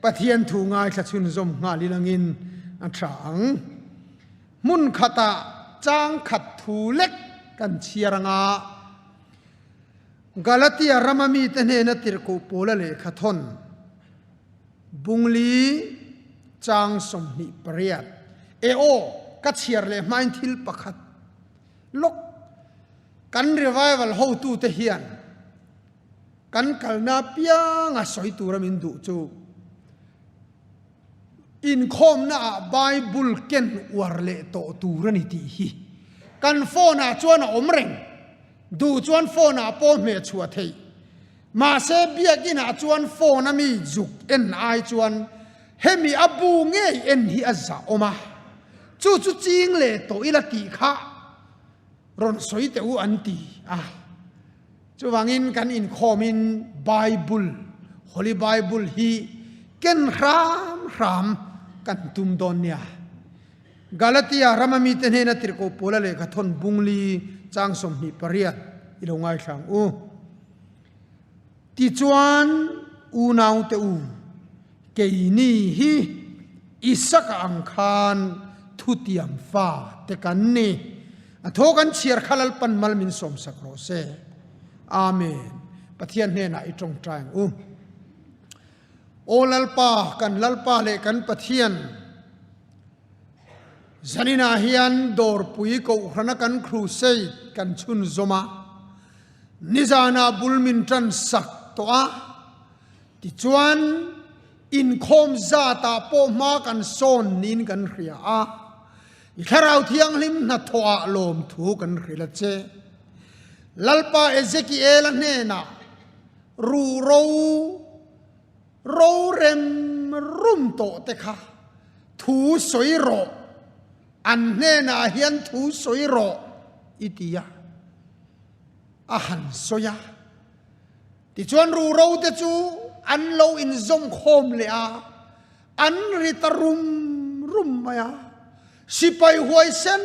Pathian thu ngaithla chhunzawm nghal ilangin a tha ang. Hmun khatah chang khat thu lek kan chhiar anga Galatia rama mite hnena tirhkoh Paula lehkha thawn Bungli chang 28 E aw, ka chhiar leh hmain thil pakhat lawk kan revival hotute hian Kan kalna apianga sawi tura min duh chu inkhawmnaah Bible ken uar leh tawh tur a ni tih hi kan phone ah chuan a awm reng. Duh chuan phone ah pawh hmeh chhuah theih. Mahse biakinn ah chuan phone a mi zuk en ai chuan hemi a bu ngei en hi a zah awm a. Chu chu ching leh tawh ila tih kha rawn sawi teh u an ti a. Chuvangin kan inkhawmin Bible, Holy Bible hi ken hram hram kan tum dawn nia. Galatia rama mite hnena tirhkoh Paula lehkha thawn bungli chang 28 i lo ngaithla ang u. Tichuan, unaute u, keini hi Isaka ang khan thutiam fa te kan ni. A thaw kan chhiar kha Lalpan mal min sawmsak rawh se. Amen. Pathian hnenah i tawngtai ang u. Aw Lalpa, kan Lalpa leh kan Pathian, zaninah hian dawrpui kohhrana kan crusade kan chhunzawm a, nizanah bul min tan sak tawh a, tichuan inkhawm zatah pawh hma kan sawn niin kan hria a, I Thlarau Thianghlim hnathawhah lawmthu kan hrilh a che. Lalpa Ezekiela hnenah ruh ro ro rem rum tawh te kha thu sawi rawh, an hnenah hian thu sawi rawh i ti a, a han sawi a. Tichuan ruh ro te chu an lo inzawm khawm leh a. An ri ta rum rum mai a, sipai huaisen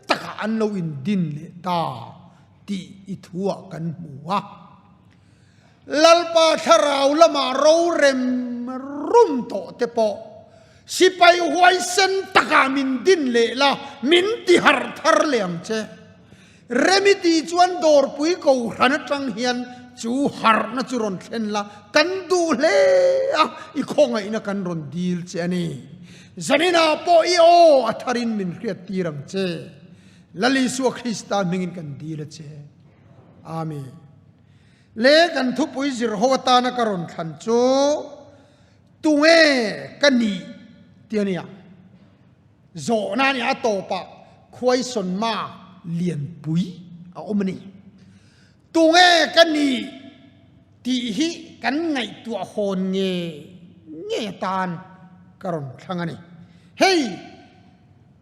takah an lo indin leh ta tih i thuah kan hmu a. Lalpa thlarau lamah rorem rum tawh te pawh sipai huaisen takah min din leh la, min ti harh thar leh ang che. Remi tih chuan dawrpui kohhran atang hian chu harhna chu rawn thlen la, kan duh hle a, i khawngaihna kan rawn dil che a ni. Zaninah pawh i aw a tharin min hriat tir ang che. Lal Isua Krista hmingin kan dil a che. Amen. Le kan thupui zir ho atana ka rawn thlan chu tunge ka nih ti a nia. Zawhna nih a tawpah khuaisawn ma lianpui a awm a ni. Tunge ka nih tih hi kan ngaihtuah hawn nge nge atan ka rawn thlang a ni. Hei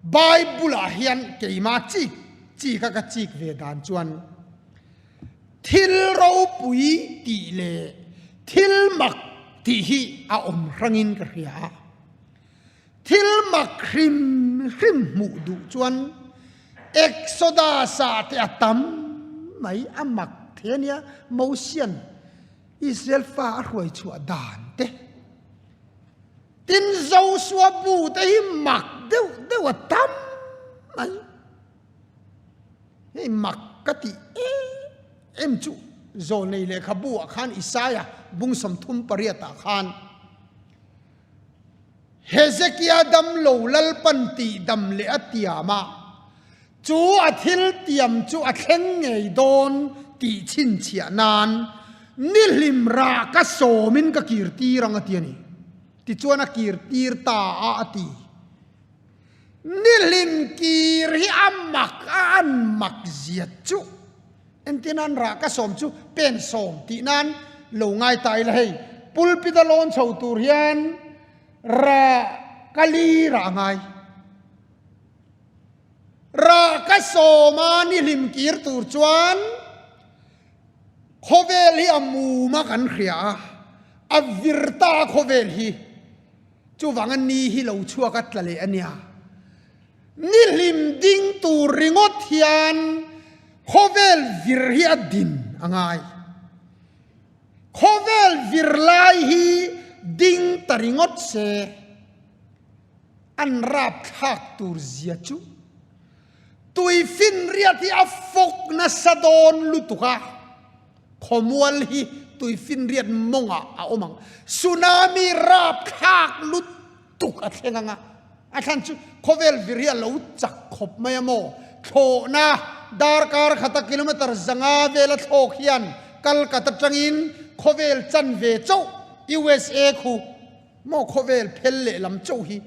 Bible-ah hian keimah chik chika ka chik ve dan chuan thil ropui tih leh thil mak tih hi a awm hrangin ka hria a. Thil mak hrim hrim hmuh duh chuan Exodus-ah te a tam mai, a mak thei a nia, Mosian Israel fa a hruai chhuah dan te, tin Joshua bu te hi mak deuh deuh a tam mai. Hei mak ka tih em em chu Zawlnei lehkhabu ah khan Isaiah bung 38 ah khan, Hezekia dam lo Lalpan tih dam leh a tiam a, chu a thil tiam chu a thleng ngei dawn tih chhinchhiah nan nihlim rah ka sawmin ka kir tir ang a ti a ni. Tichuan a kir tir ta a a ti. Nihlim kir hi a mak a an mak zia chu. Entir nan rah ka sawm chu pen sawm tih nan lo ngai ta ila hei pulpit a lawn chho tur hian rah ka li rah ngai. Rah ka sawm a ni hlim kir tur chuan khawvel hi a mum a kan hria a, a vir ta a khawvel hi chuvang a ni hi lo chhuak a tla leh a nia. Ni hlim ding tur ringawt hian khawvel vir hi a din a ngai. Khawvel vir lai hi ding ta ringawt se an rapthlak tur zia chu tuifinriat hi a fawk nasa dawn lutuk a, khawmual hi tuifinriat mawngah a awm ang. Tsunami rapthlak lutuk a thleng ang a, a thlan chu khawvel vir hi a lo chak khawp mai a maw? Thlawhna darkar khata kilometer 500 vela thlawk hian Kalkata tangin khawvel chanve chauh USA khu Maw khawvel phel leh lam chauh hi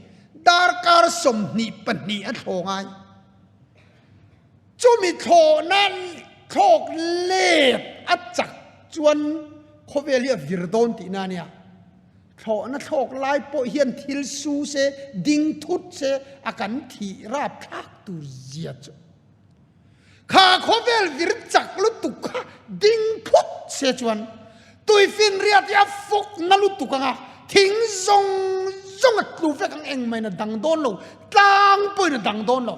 darkar 22 a thlaw ngai. Chumi thlawhna thlawk let a chak chuan khawvel hi a vir dawn tihna a nia. Thlawhna thlawk lai pawh hian thil su se, ding thut se a kan thih rapthlak tur zia chu. Kha khawvel vir chak lutuk kha ding phut se chuan tuifinriat hi a fawk na lutuk ang a, thing zawng zawng a tlu vek ang, engmah in a dang dawn lo, tlang pawhin a dang dawn lo,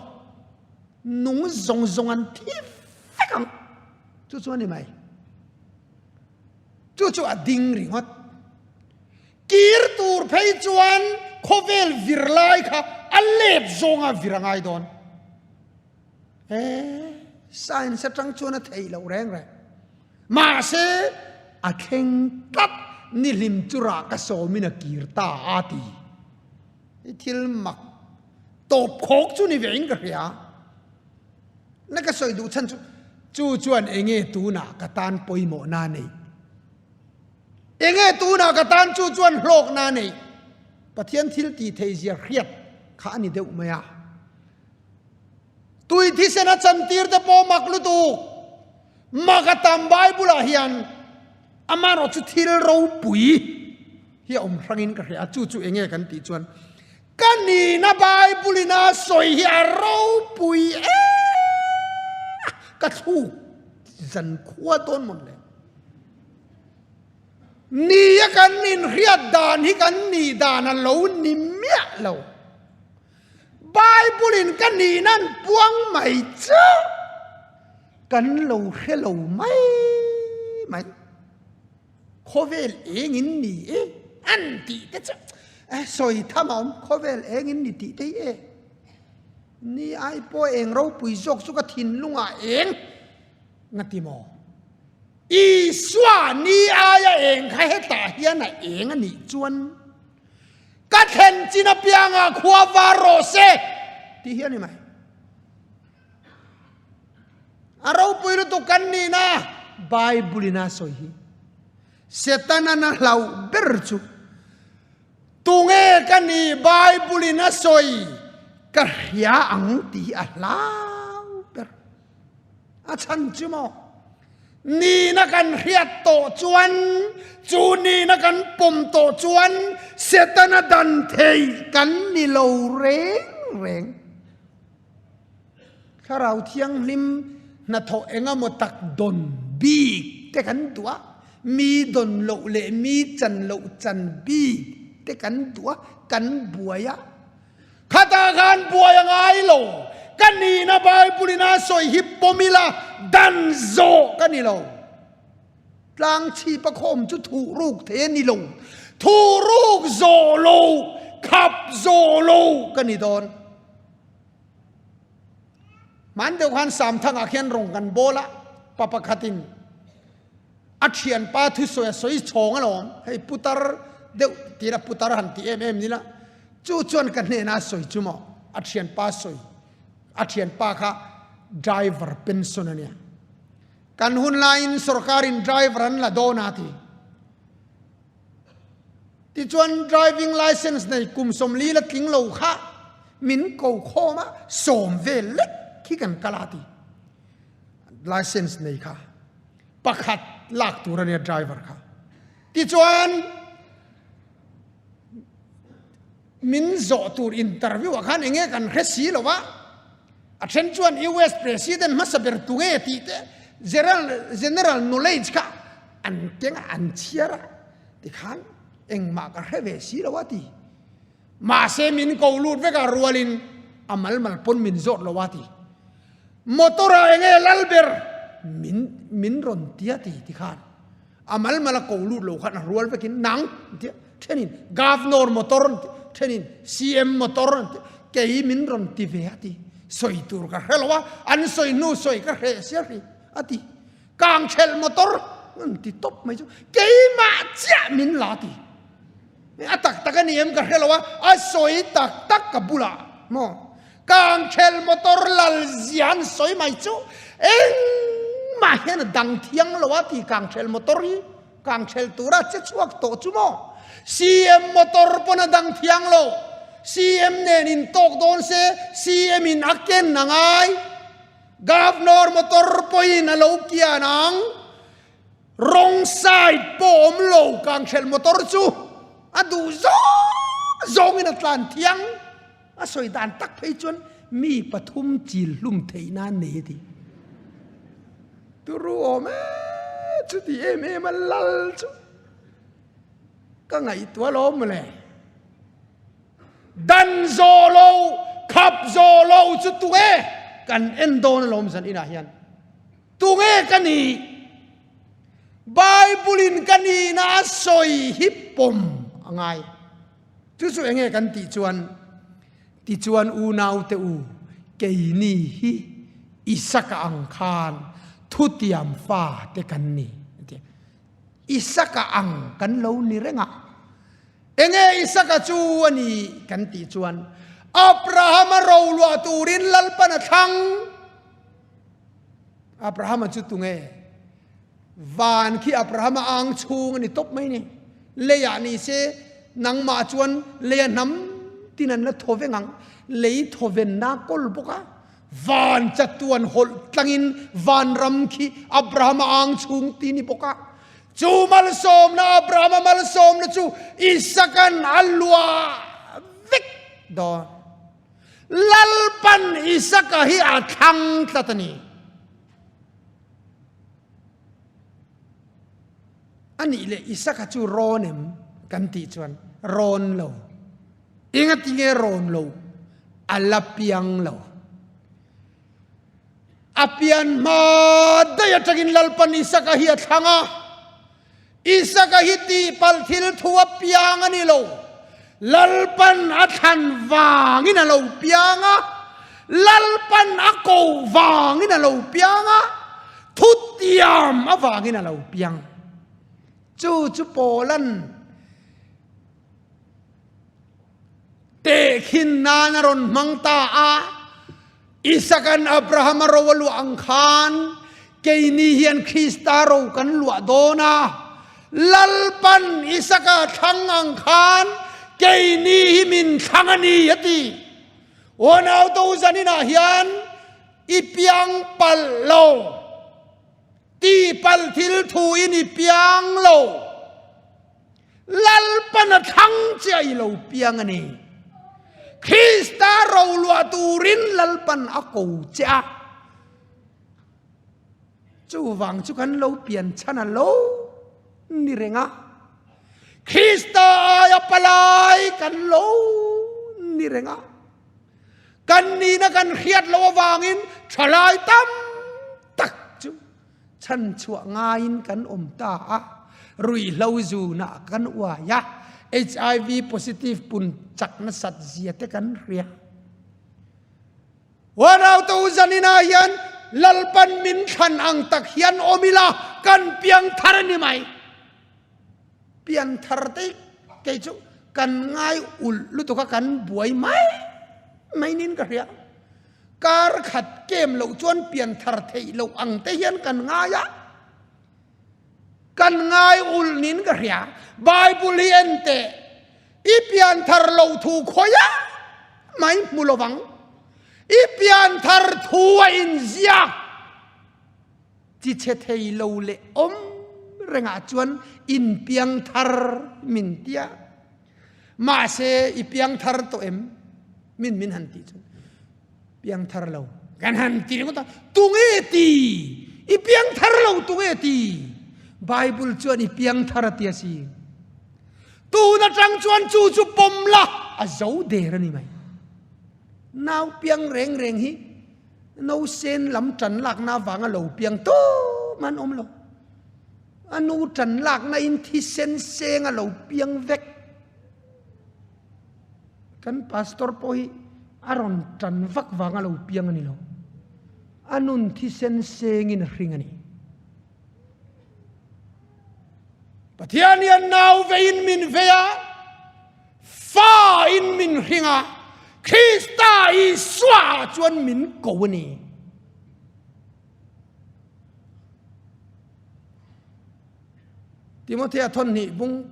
nung zawng zawng an thi vek ang, chu chu a ni mai. Chu chu a ding ringawt. Kir tur phei chuan khawvel vir lai kha a let zawnga vir a ngai dawn. He science atang chuan a theih loh reng reng. Mahse a thleng tlat ni hlim chu rah ka sawmin a kir ta a ti. I thil mak tawp khawk chu ni ve in ka hria. Na ka sawi duh chhan chu chu chuan enge tunah ka tan pawimawh na nei. Enge tunah ka tan chu chuan hlawk na nei. Pathian thil tih theih zia hriat kha a ni deuh mai a. Tui thisen a chantir te pawh mak lutuk. Mak a tam Bible ah hian amaherawh chu thil ropui hi a awm hrangin ka hria a, chu chu enge kan tih chuan ka nihna Bible in a sawi hi a ropui em a, ka thluk zan khua dawn mawn le. Nia kan inhriat dan hi kan nih dan a lo ni miah lo. Bible in ka nihna an puang mai chu kan lo hre lo mai mai. Khawvel eng in ni e an tih te chu sawi tham a awm khawvel eng in ni tih te hi e. Ni ai pawh eng ropui zawk chu ka thinlungah eng nga ti maw? Isua ni aia eng kha hetah hian a eng a nih chuan Ka thlen chin apiangah khua var rawh se tih hi a ni mai. A ropui lutuk kan nihna Bible in a sawi hi. Setana na hlauh ber chu tunge ka nih Bible in a sawi ka hria ang tih hi a hlau ber. A chhan chu maw? Nihna kan hriat tawh chuan, chu nihna kan pawm tawh chuan Setana dan thei kan ni lo reng reng. Thlarau Thianghlim hnathawh engemaw tak dawn bik te kan duh a, mi dawn loh leh mi chan loh chan bik te kan duh a, kan buai a. Khatah khan buai a ngai lo. Ka nihna Bible in a sawi hi pawm ila dan zawh ka ni lo. Tlang chhip a khawm chu thuh ruk thei a ni lo. Thuh ruk zawh lo, khap zawh lo ka ni dawn. Hman deuh khan Samthangah khian rawng kan bawl a, pa pakhatin A thianpa thusawi a sawi chhawng alawm, hei putar deuh tir a putar han ti em em nila, chu chuan ka hnena a sawi chu maw, a thianpa sawi, a thianpa kha driver pension a nia, kan hun laiin sorkarin driver an la dawn a ti, tichuan driving licence nei kum 40 la tling lo kha min ko khawm a, 10 vel lek khi kan kal a ti, licence nei kha. Pakhat lak tur a nia driver kha. Tichuan min zawh tur interview ah khan enge kan hre si lo a, a then chuan US president hmasa ber tu nge tih te general general knowledge kha an keng a an chhiar a tikhan engmah ka hre ve si lo a ti. Mahse min ko lut vek a rualin a mal mal pawn min zawt lo a ti. Motor ah enge lal ber min min rawn ti a ti ti khan a mal mal a ko lut lo khan a rual vekin nang tia Thenin Governor motor an ti, thenin CM motor an ti, kei min rawn ti ve a ti. Sawi tur ka hre lo a, an sawi hnu sawi ka hreh sia hri a ti. Kang thelh motor an ti tawp mai chu keimah chiah min la ti. A tak tak a ni em ka hre lo a, a sawi tak tak ka bulah maw. Kang thelh motor lal zia an sawi mai chu engmah hian a dang thiang lo a ti kang thelh motor hi. Kang thelh tura che chhuak tawh chu maw? CM motor pawn a dang thiang lo. CM nen in tawk dawn se CM in a ken a ngai. Governor motor pawhin a lo kian ang. Wrong side pawh awm lo kang thelh motor chu a duh zawng zawngin a tlan thiang. A sawi dan tak phei chuan mi pathum chil hlum theih nan nei a ti. Turu awm e, chuti em em a lal chu ka ngaihtuah lo mawle. Dan zawh lo, khap zawh lo chu tunge kan en dawn alawm zan inah hian. Tunge ka nih? Bible in ka nihna a sawi hi pawm a ngai. Chu chu enge kan tih chuan, Tichuan unaute u, keini hi Isaka ang khan thutiam fa te kan ni, a ti. Isaka ang kan lo ni reng a. Enge Isaka chu a ni kan tih chuan, Abrahama roluah turin Lalpan a thlang. Abrahama chu tunge? Van khi Abrahama ang chhung a ni tawp mai ni. Leiah ni se nangmah chuan leia hnam tin an la thaw veng ang. Lei thawvenna kawl bawk a. Van chatuan hawlh tlangin vanram khi Abrahama ang chhung ti ni bawk a. Chu malsawmna Abrahama malsawmna chu Isakan a luah vek dawn. Lalpan Isaka hi a thlang tlat a ni. A nih leh Isaka chu rawn em kan tih chuan rawn lo. Engati nge rawn lo? A la piang lo. A pian hma daih atangin Lalpan Isaka hi a thlang a. Isaka hi tihpalh thil thu a piang a ni lo. Lalpan a thlan vangin a lo piang a, Lalpan a ko vangin a lo piang a, thutiam avangin a lo piang. Chu chu Paulan tehkhin nan a rawn hmang ta a. Isakan Abrahama ro a luah ang khan keini hian Krista ro kan luah dawn a. Lalpan Isaka thlang ang khan keini hi min thlang a ni a ti. Unau to zaninah hian i piang palh lo. Tihpalh thil thu in i piang lo. Lalpan a thlang che a i lo piang a ni. Krista roluah turin Lalpan a ko che a. Chuvang chu kan lo pian chhan a lo ni reng a. Krista aia palai kan lo ni reng a. Kan nihna kan hriat loh avangin thalai tam tak chu Chhanchhuah ngaiin kan awm ta a, ruihhlo zunah kan uai a, HIV positive pun chak nasat zia te kan hria. Uanaute u zaninah hian Lalpan min thlan ang tak hian awm ila kan piangthar a ni mai. Piangthar te kei chu kan ngai ulh lutuk a kan buai mai mai niin ka hria. Kar khat kem loh chuan pian thar theih loh ang te hian kan ngai a, kan ngai ulh niin ka hria. Bible hi en teh, i pian thar loh thu khawi a mai hmu lo vang. I pian thar thu a inziak chi chhe thei lo leh awm rengah chuan in piang thar min tia. Mahse i piang thar tawh em? Min min han tih chuan piang thar lo kan han ti ringawt a, tunge ti? I piang thar lo tunge ti? Bible chuan i piang thar a ti a si. Tun atang chuan chu chu pawm la a zo der a ni mai. Nau piang reng reng hi no sen lam tan lakna avanga lo piang tum an awm lo. A nu tan lakna in thisen seng a lo piang vek. Kan pastor pawh hi a rawn tan vak vanga lo piang a ni lo. A nun thisen sengin a hring a ni. Pathian hian nau veiin min vei a, fa in min hring a, Krista Isua chuan min ko a ni. Timothea thawn hnih bung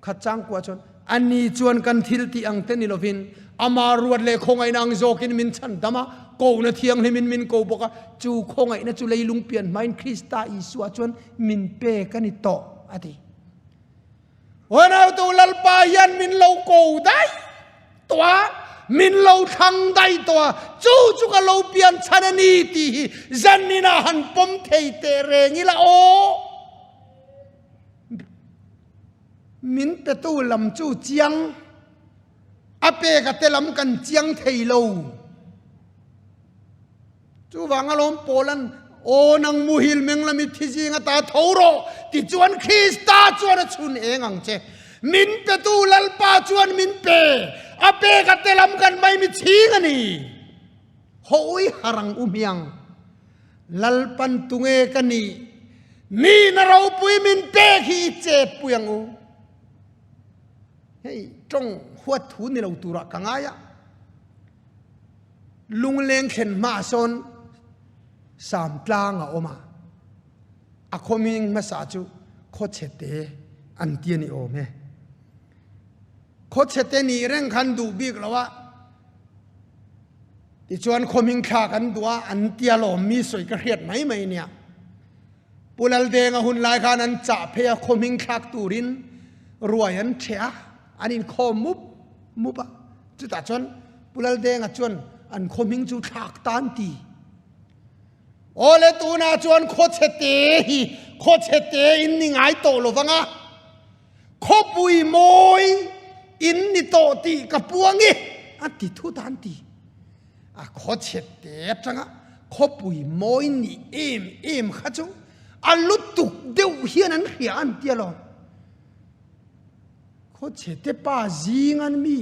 khat chang kua chuan ani chuan kan thil tih ang te ni lovin ama ruat leh khawngaihna ang zawkin min chhan dam a, kohna thianghlimin min ko bawk a, chu khawngaihna chu leilung pian hmain Krista Isua chuan min pek a ni tawh a ti. Unautu Lalpa hian min lo ko daih tawh a, min lo thlang daih tawh a, chu chu ka lo pian chhan a ni tih hi zaninah han pawm thei teh reng ila aw. Min petu lam chu chiang, a pek a te lam kan chiang thei lo. Chuvang alawm Paulan, Aw nang muhil meng la mitthi zing ata tho rawh, tichuan Krista chuan a chhun eng ang che. Min petu Lalpa chuan min pe, a pek a te lam kan mai mi chhing a ni. Hawi harang u hmiang, Lalpan tunge ka nih, mi na ropui min pek hi i chep pui ang u. Hei tawng huat thu ni lo turah ka ngai a. Lungleng thlen hmaah sawn Samtlang a awm a, a khaw hming hmasa chu Khawchhete an ti a ni awm e. Khawchhete nih reng khan duh bik lo a, tichuan khaw hming thlak an duh a, an tia lawm mi sawi ka hriat mai mai nia. Pu Laldenga hun lai khan an chah phei a, khaw hming thlak turin ruai an ṭheh a, an inkhawm mup mup a. Chutah chuan Pu Laldenga chuan an khaw hming chu thlak ta an ti. Awle tunah chuan khaw chhe te hi khaw chhe te in ni ngai tawh lo vang a, khawpui mawi in ni tawh tih ka puang i a ti thut a an ti. A khaw chhe te atanga khawpui mawi ni em em kha chu a lutuk deuh hian an hria an ti alawm. Khawchhe te pa zing an mi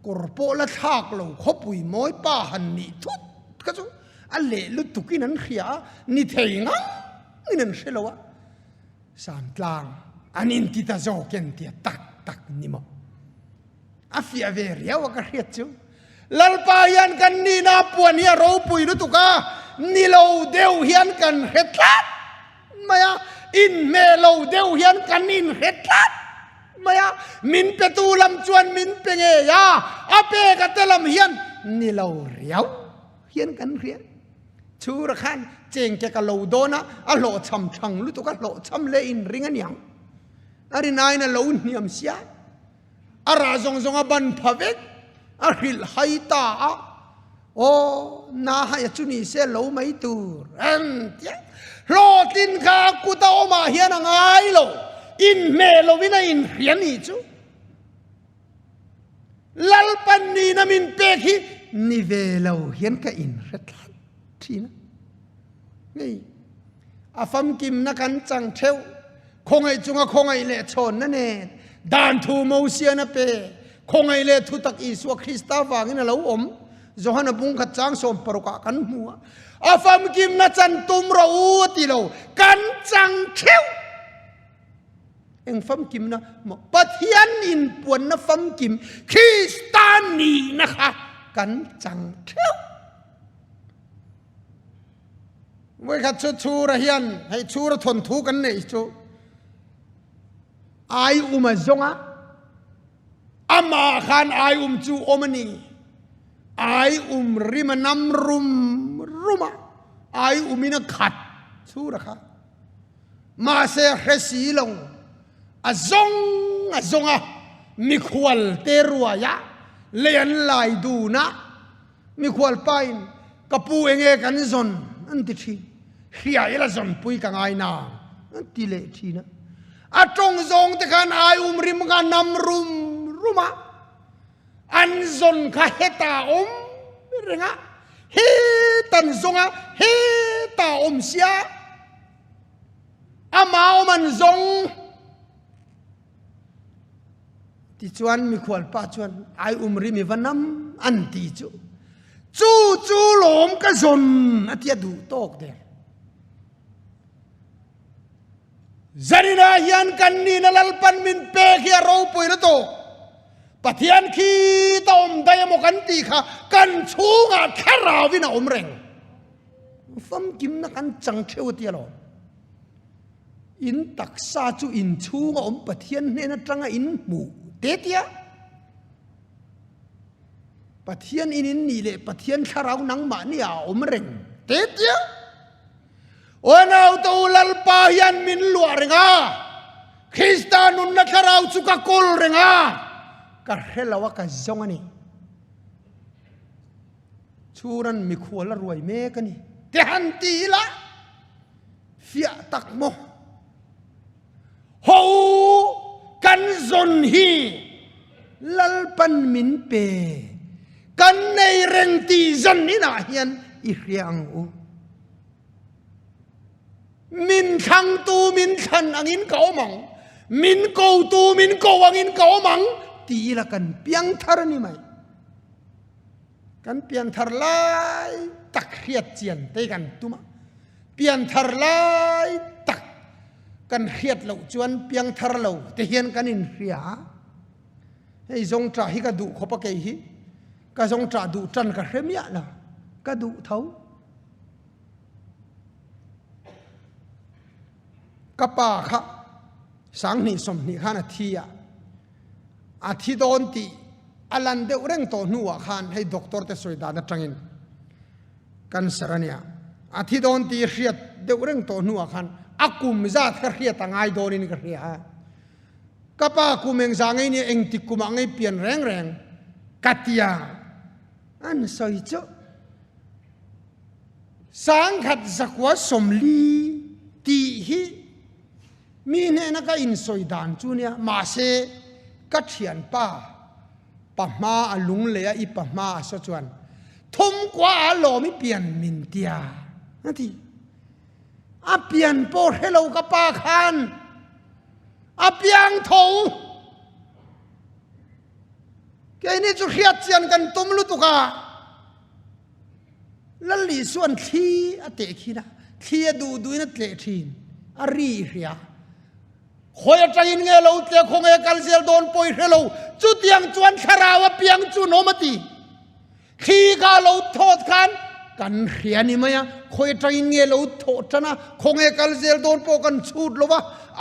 kawr pawh la thlak lo khawpui mawi pa han nih thut kha chu a leh lutuk in an hria a, ni thei ngang in an hre lo a, Samtlang an inti ta zawk en tia tak tak ni maw? A fiah ve riau a ka hriat chu. Lalpa hian kan nihna puan hi a ropui lutuk a, ni lo deuh hian kan hre tlat mai a, inhmeh lo deuh hian kan inhre tlat mai a, min petu lam chuan min pe ngei a, a pek a te lam hian ni lo riau hian kan hria. Chhura khan chengke ka lo dawn a, a hlawhchham thang lutuk a, hlawhchham leh inring a niang. A rinaiin a lo hniam sia. A rah zawng zawng a ban pha vek, a hrilh hai ta a, Aw, na hai a chu ni se lo mai tur ang tia. Hlawhtlin kha a kut a awmah hian a ngai lo, inhmeh lovin a inhria ni chu. Lalpan nihna min pek hi ni ve lo hian ka inhre tlat thin a. Hei, a famkimna kan chang theuh, khawngaih chunga khawngaih leh chhawnna nen, dan thu Mosian a pe, khawngaih leh thutak Isua Krista vangin a lo awm, Johana bung khat chang 60 ah kan hmu a, a famkimna chan tum rawh u a ti lo, kan chang theuh. Eng famkimna maw? Pathian inpuanna famkim Krista nihna kha kan chang theuh. Vawikhat chu Chhura hian hei Chhura thawnthu kan neih chu ai um a zawng a, amah khan ai um chu awm a ni. Ai um rim a nam rum rum a, ai umin a khat Chhura kha. Mahse hre si lo, a zawng a zawng a, mikhual te ruai a, lei an lai dun a, Mikhual pain, Ka pu enge kan zawn? an ti thin. Hria ila zawnpui ka ngai na an ti leh thin a. A tawng zawng te khan ai um rim kha nam rum rum a, an zawn kha heta awm reng a, hetan zawng a, heta awm sia, ama awm an zawng. Tichuan mikhual pa chuan ai um ri mi va nam an ti chu. Chu chu lawm ka zawn a ti a duh tawk der. Zaninah hian kan nihna Lalpan min pek hi a ropui lutuk. Pathian khi ta awm daih emaw kan tih kha kan chhungah thlarauin a awm reng. Famkimna kan chang theuh a ti alawm. In taksa chu in chhunga awm Pathian hnen atanga in hmuh te tia. Pathian in in nih leh Pathian thlarau nangmahni ah a awm reng te tia. Aw naute u Lalpa hian min luah reng a, Krista nunna thlarau chu ka kawl reng a, ka hre lo a ka zawng a ni. Chhuran mikhual a ruai mek a ni. Te han ti ila. Fiah tak maw? Ho kan zawn hi Lalpan min pe, kan nei reng tih zan inah hian i hria ang u. Min thlangtu min thlan angin ka awm ang, min kotu min ko angin ka awm ang ti ila kan piangthar a ni mai. Kan pianthar lai tak hriat chian te kan tum a, pianthar lai tak kan hriat loh chuan piangthar lo te hian kan inhria a. Hei zawngṭah hi ka duh khawp a kei hi, ka zawngṭah duh ṭan ka hre miah lo, ka duh tho. Ka pa kha 20 20 khan a thi a, a thi dawn tih a lan deuh reng tawh hnuah khan hei doctor te sawi dan atangin cancer a nia, a thi dawn tih hriat deuh reng tawh hnuah khan a kum zat kha hriat a ngai dawnin ka hria a. Ka pa kum engzah ngei nia engtik kumah ngei pian reng reng ka tia an sawi chu 1940 tih hi Mi hnena ka insawi dan chu nia, mahse ka thianpa pa hma a lung leh a i pa hma a saw chuan thum kua a lawm i pian min tia a ti. A pian pawh hre lo ka pa khan a piang tho. Keini chu hriat chian kan tum lutuk a. Lal Isua'n thli a teh khin a, thli a duh duhin a tleh thin, a ri i hria. Khawi atangin nge lo tleh, khaw nge kal zel dawn pawh i hre lo, chutiang chuan thlarau a piang chu an awm a ti. Thli kha a lo thawt khan kan hria ni mai a, khawi atangin nge lo thawh tan a, khaw nge kal zel dawn pawh kan chhut lo va,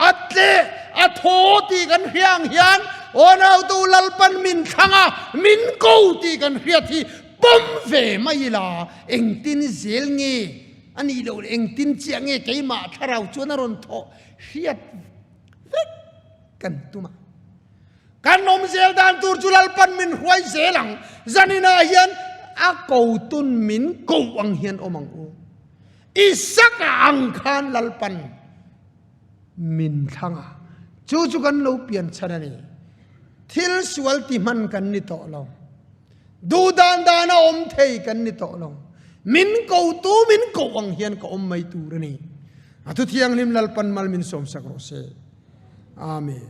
a tleh, a thaw tih kan hria ang hian aw nautu Lalpan min thlang a, min ko tih kan hriat hi Pawm ve mai ila, engtin zel nge a nih loh leh engtin chiah nge keimah thlarau chuan a rawn thawh hriat vek kan tum a. Kan awm zel dan tur chu Lalpan min hruai zel ang, zaninah hian a ko tun min ko ang hian awm ang u. Isaka ang khan Lalpan min thlang a, chu chu kan lo pian chhan a ni. Thil sual ti hman kan ni tawh lo. Duh dan dan a awm thei kan ni tawh lo. Min ko tu min ko ang hian ka awm mai tur a ni. A thu thianghlim Lalpan mal min sawmsak rawh se. Amen.